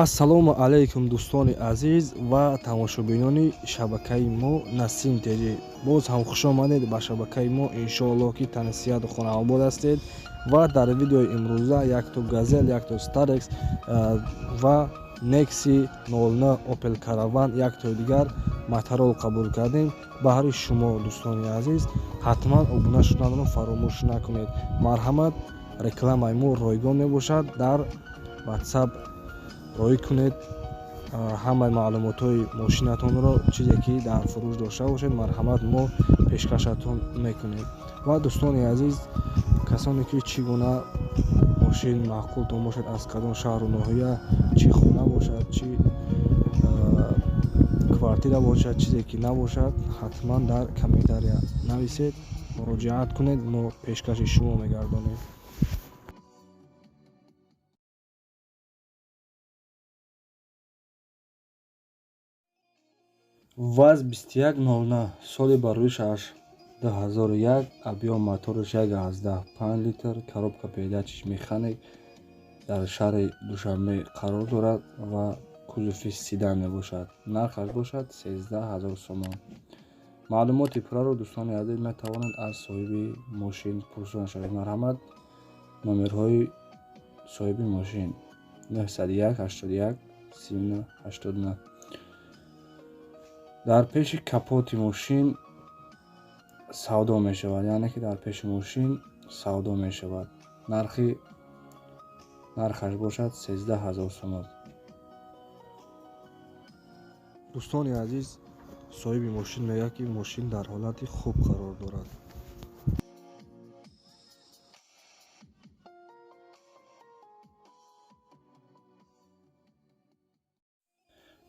Ассалому алайкум, дӯстони азиз ва тамошобинони шабакаи мо Насим ТЖ. Боз ҳам хуш омадед ба шабакаи мо. Иншоаллоҳ, ки тани хонаобод ҳастед. Ва дар видеои имрӯза якто Газел, якто Старекс ва Некси 09, Опел Караван, яктои дигар моторол қабул кардем баҳри шумо. Дӯстони азиз, ҳатман обуна шуданро фаромӯш накунед. Марҳамат, рекламаи мо ройгон мебошад. Дар Ватсап роӣ кунед ҳамаи маълумотҳои мошинатонро, чизе ки дар фурӯш дошта бошед, марҳамат, мо пешкашатон мекунем. Ва дӯстони азиз, касоне ки чӣ гуна мошин маъқултон бошад, аз кадом шаҳру ноҳия, чӣ хона бошад, чӣ квартира бошад, чизе ки набошад, ҳатман дар комментария нависед, муроҷиат кунед, мо пешкаши шумо мегардонем. ВАЗ 2109, соли бароишаш 2001, объём мотораш 1,5 литр, коробка передачиш механик, дар шаҳри Душанбе қарор дорад ва кузови седан мебошад. Нархаш бошад 13 000 сомон. Маълумоти пурраро, дӯстони азиз, метавонед аз соҳиби мошин пурсон шавед. Марҳамат, номерҳои соҳиби мошин 901 81 39 89. Дар пеши капоти мошин савдо мешавад, яъне ки дар пеши мошин савдо мешавад. Нархаш бошад 13 000 сомон. Дӯстони азиз, соҳиби мошин мегӯяд, ки мошин дар ҳолати хуб қарор дорад.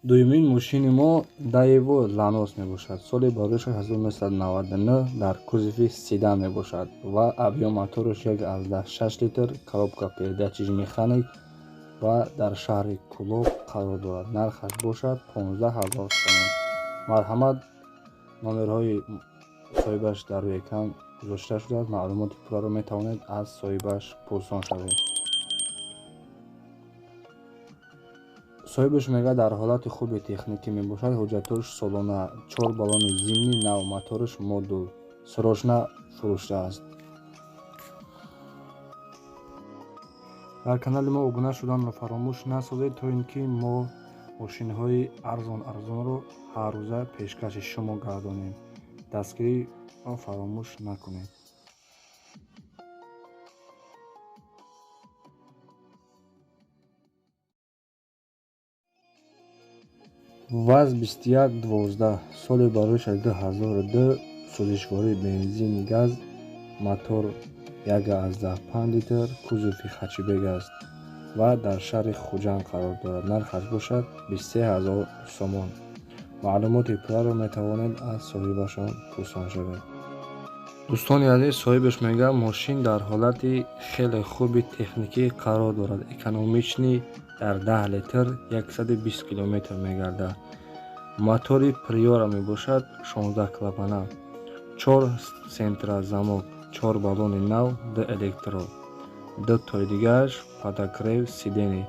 Дуюмин мошини мо Даево Ланос мебошад. Соли бароишаш 1999, дар кузови седан мебошад ва объём мотораш 1,6 литр, коробка передачиш механик ва дар шаҳри Кӯлоб қарор дорад. Нархаш бошад 15 000 сомон. Марҳамат, номерҳои соҳибаш дар рӯи экран гузошта шудааст. Маълумоти пурраро метавонед аз соҳибаш пурсон шавед. Соҳибаш мегӯяд, дар ҳолати хуби техникӣ мебошад, ҳуҷҷатҳош солона, чор баллони зимний нав, мотораш модул, срочно фурӯштааст. Дар канали мо обуна шуданро фаромӯш насозед, то ин ки мо мошинҳои арзон арзонро ҳаррӯза пешкаши шумо гардонем. Дастгириро фаромӯш накунед. ВАЗ 2112, соли бароишаш 2002, сӯзишвории бензин, газ, мотор 1,5 литр, кузови хэтчбек аст ва дар шаҳри Хуҷанд қарор дорад. Нархаш бошад 23 000 сомон. Маълумоти пурраро метавонед аз соҳибашон пурсон шавед. Дӯстони азиз, соҳибаш мегӯяд, мошин дар ҳолати хеле хуби техникӣ қарор дорад, экономичный, дар 10 литр 120 километр мегардад. Мотори Приора мебошад, 16 клапана, чор центра замок, чор баллони нав, ду электро, ду тои дигараш подогрев сидений,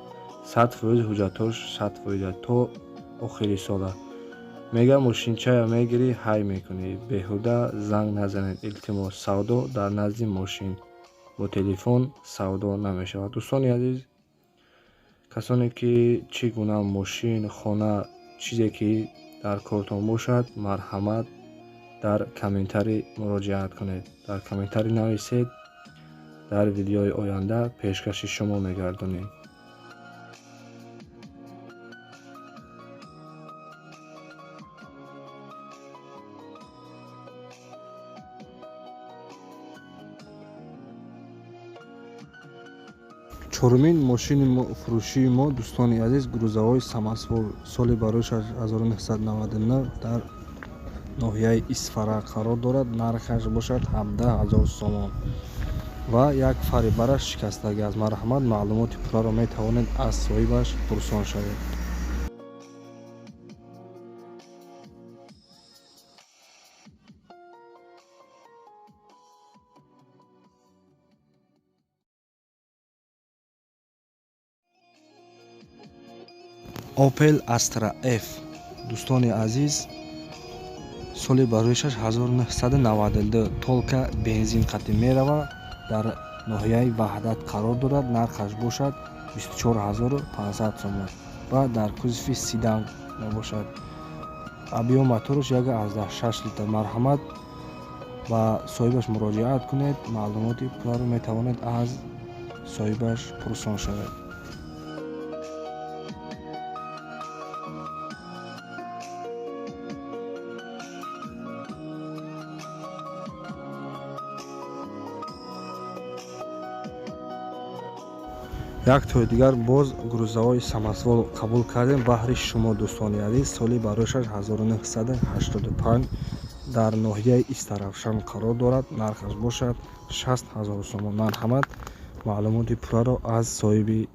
100%, ҳуҷҷатҳош 100% то охири сола. Мега, мошинчая мегирӣ, ҳай мекунӣ. Беҳуда занг назанед, илтимос. Савдо дар назди мошин, бо телефон савдо намешавад. Дӯстони азиз, касоне ки чӣ гуна мошин, хона, чизе ки дар кортон бошад, марҳамат, дар комментарий муроҷиат кунед, дар комментарий нависед, дар видеои оянда пешкаши шумо мегардонем. Чорумин мошини фурӯшии мо, дӯстони азиз, грузовой самосвал, соли барои 1999, дар ноҳияи Исфара қарор дорад. Нархаш бошад 17 000 сомон ва як фари бараш шикастагӣ аст. Марҳамат, маълумоти пурраро метавонед аз соҳибаш пурсон шавед. Opel Astra F, дӯстони азиз, соли бароишаш 1992, толка бензин қатӣ мерава, дар ноҳияи Ваҳдат қарор дорад. Нархаш бошад 24500 сомон ва дар кузови седан мебошад. Объём мотораш 1,6 литр. Марҳамат, ба соҳибаш муроҷиат кунед, маълумоти пурраро метавонед аз соҳибаш пурсон шавед. Як тои дигар боз грузовой самосвал қабул кардем баҳри шумо, дӯстони азиз. Соли бароишаш 1985, дар ноҳияи Истаравшан қарор дорад. Нархаш бошад 60 000 сомон. Марҳамат, маълумоти пурраро аз соҳиби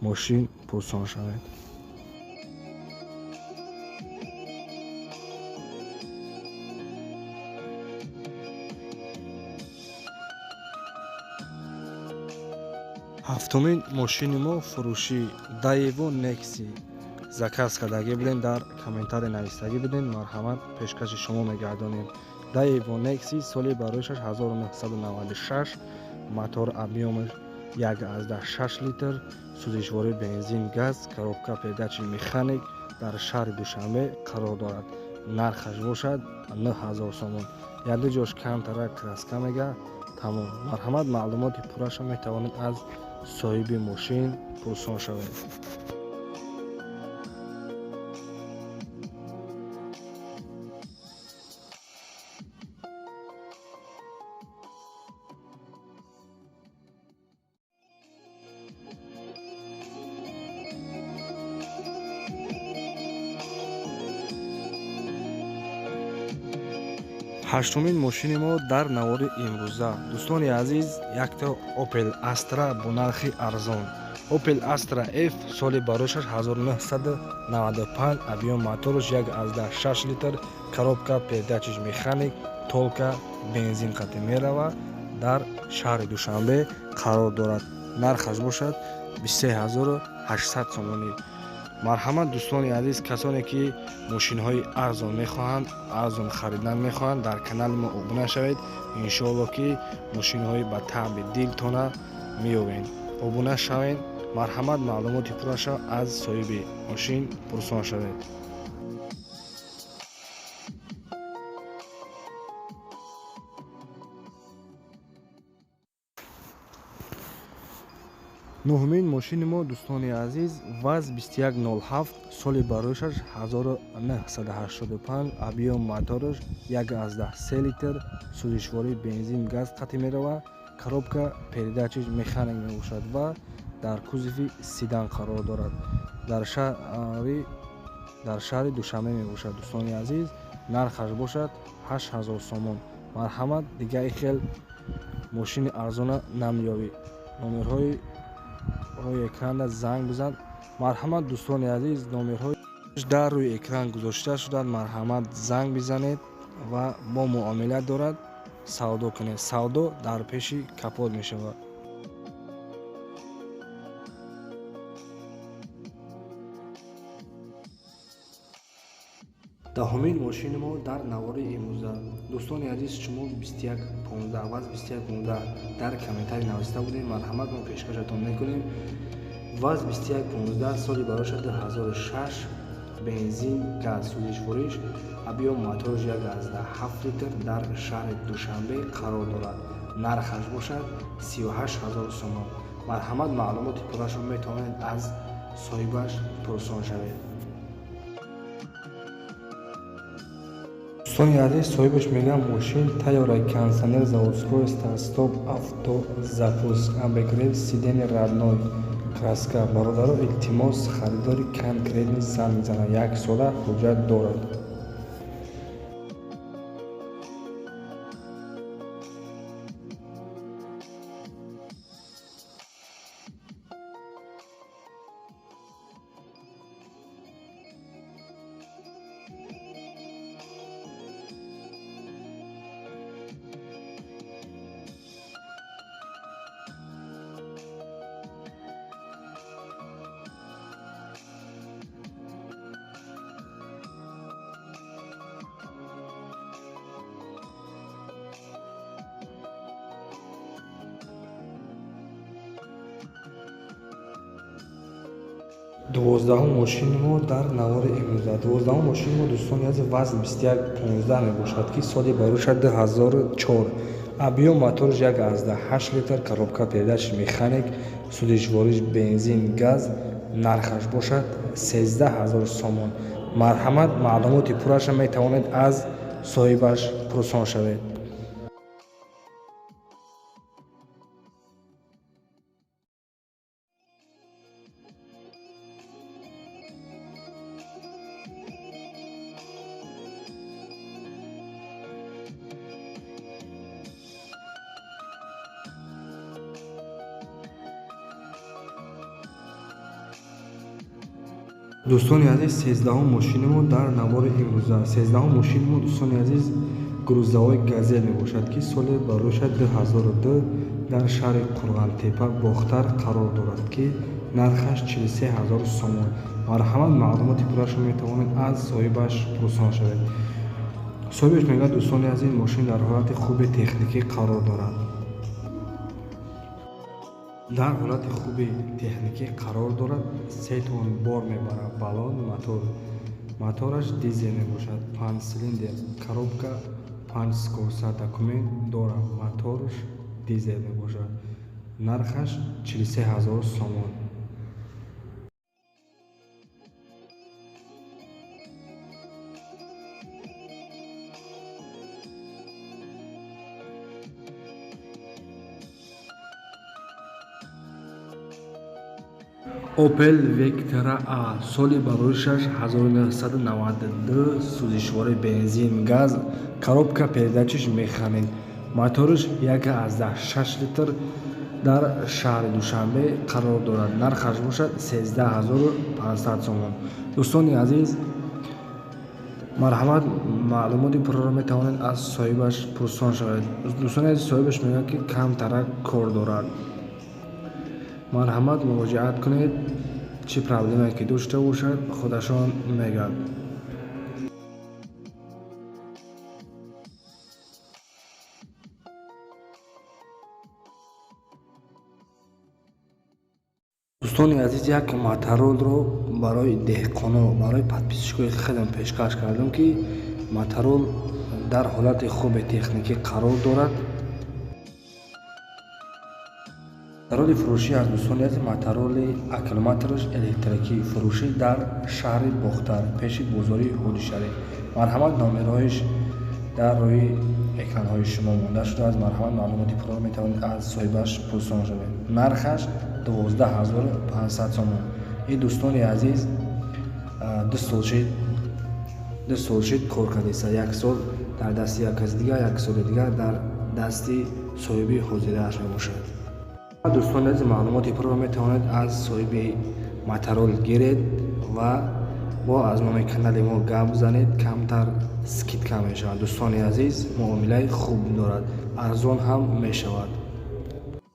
мошин пурсон шавед. Ҳафтумин мошини мо фурӯшӣ Daewoo Nexi. Заказ кардагӣ будем, дар комментарий навистагӣ будем, марҳамат, пешкаши шумо мегардонем. Daewoo Nexi, соли бароишаш 1996, мотор объёмаш 1,6 литр, сӯзишвории бензин газ, коробка передачи механик, дар шаҳри Душанбе қарор дорад. Нархаш бошад 9000 сомон. Яду ҷош камтара краска мега, тамом. Марҳамат, маълумоти пурраша метавонед аз соҳиби мошин пурсон шавед. Ҳаштумин мошини мо дар навори имрӯза, дӯстони азиз, якта Opel Astra бо нархи арзон. Opel Astra F, соли бароишаш 1995, объём мотораш 1,6 литр, коробка передачиш механик, толка бензин қатӣ мерава, дар шаҳри Душанбе қарор дорад. Нархаш бошад 23800 сомонӣ. Марҳамат, дӯстони азиз, касоне ки мошинҳои арзон мехоҳанд, арзон харидан мехоҳанд, дар канали мо обуна шавед. Иншоалло ки мошинҳои ба таъби дилтона меёбед. Обуна шавед. Марҳамат, маълумоти пурраша аз соҳиби мошин пурсон шавед. Нуҳумин мошини мо, дӯстони азиз, ВАЗ 2107, соли бароишаш 1985, объём мотораш 1,3 литр, сӯзишвории бензин газ қатӣ мерава, коробка передачиш механик мебошад ва дар кузови седан қарор дорад. Дар шаҳри Душанбе мебошад, дӯстони азиз. Нархаш бошад 8000 сомон. Марҳамат, дигаи хел мошини арзона намеёбӣ. Номерҳои рӯи экранда занг бизан. Марҳамат, дӯстони азиз, номерҳои дар рӯи экран гузошта шуданд. Марҳамат, занг бизанед ва бо муомила дорад савдо кунед. Савдо дар пеши капот мешавад. Даҳумин мошини мо дар навори имрӯза, дӯстони азиз, шумо 2115, ВАЗ 2115 дар комментарий нависта будем. Марҳамат, мо пешкашатон мекунем. ВАЗ 2115, соли бароша 2006, бензин газ, сӯзишвориш, объём мотораш 1,7 литр, дар шаҳри Душанбе қарор дорад. Нархаш бошад 38000 сомон. Марҳамат, маълумоти пуррашро метавонед аз соҳибаш пурсон шавед. Дӯстони азиз, соҳибаш мегӯяд, мошин тайёра, кондиционер заводской, старт-стоп, авто запуск, обогрев сиденья, родной краска. Бародаро, илтимос, харидори конкретный занг мезанад, як сола ҳуҷҷат дорад. 12-ум мошини мо дар навори имрӯза. 12-ум мошини мо, дӯстони азиз, ВАЗ 2115 мебошад, ки соли бароша 2004. Объём моторш 1,8 литр, коробка передач механик, сӯзишвориш бензин, газ, нархаш бошад 13 000 сомон. Марҳамат, маълумоти пурраша метавонед аз соҳибаш пурсон шавед. Дӯстони азиз, 13-ум мошини мо дар навори имрӯза. 13-ум мошини мо, дӯстони азиз, грузовой Газель мебошад, ки соли бароша 2002 дар шаҳри Қурғонтеппа, Бохтар қарор дорад, ки нархаш 43 000 сомон. Марҳамат, маълумоти пуррашро метавонед аз соҳибаш пурсон шавед. Соҳибаш мегӯяд, дӯстони азиз, мошин дар ҳолати хуби техникӣ қарор дорад. Дар ҳолати хуби техникӣ қарор дорад, 3 тонн бор мебарад, баллон, мотор. Мотораш дизел мебошад, 5 цилиндр, коробка 5 скоростя, документ дорад, мотораш дизел мебошад. Нархаш 43 000 сомон. Opel Vectra A, соли бароишаш 1992, сӯзишвори бензин, газ, коробка передачиш механик, моториш 1,6 литр, дар шаҳри Душанбе қарор дорад. Нархаш бошад 13500 сомон. Дӯстони азиз, марҳамат, маълумоти пурраро метавонед аз соҳибаш пурсон шавед. Дӯстони азиз, соҳибаш мегӯяд, ки камтарак кор дорад. Марҳамат, муроҷиат кунед, чӣ проблемае ки дошта бошад, худашон мегӯяд. Дӯстони азиз, як моторолро барои деҳқоно, барои подписчикои худам пешкаш кардам, ки моторол дар ҳолати хуби техникӣ қарор дорад. Мотороли фурӯшӣ аз дӯстони азиз, мотороли аккумулятораш электрикӣ, фурӯшӣ дар шаҳри Бохтар, пеши бозори Ҳоҷишариф. Марҳамат, номерҳояш дар рӯи экранҳои шумо монда шудааст. Марҳамат, маълумоти пурраро метавонед аз соҳибаш пурсон шавед. Нархаш 12500 сомон. Ин, дӯстони азиз, 2 сол шид кор кардааст. 1 сол дар дасти як каси дигар, 1 соли дигар дар дасти соҳиби ҳозирааш мебошад. Дӯстони азиз, маълумоти пурраро метавонед аз соҳиби моторол гиред ва бо аз номи канали мо гап занед, камтар скидка мешавад. Дӯстони азиз, муомилаи хуб дорад, арзон ҳам мешавад.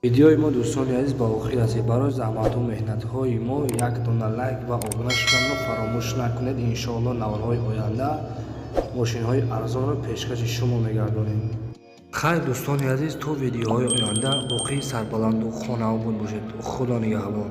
Видеои мо, дӯстони азиз, ба охир расид. Барои заҳмату меҳнатҳои мо як дона лайк ва обуна шуданро фаромӯш накунед. Иншоалло наворҳои оянда мошинҳои арзонро пешкаши шумо мегардонем. Хайр, дӯстони азиз, то видеоҳои оянда боқӣ сарбаланду хонаобод бошед. Худо нигаҳбон.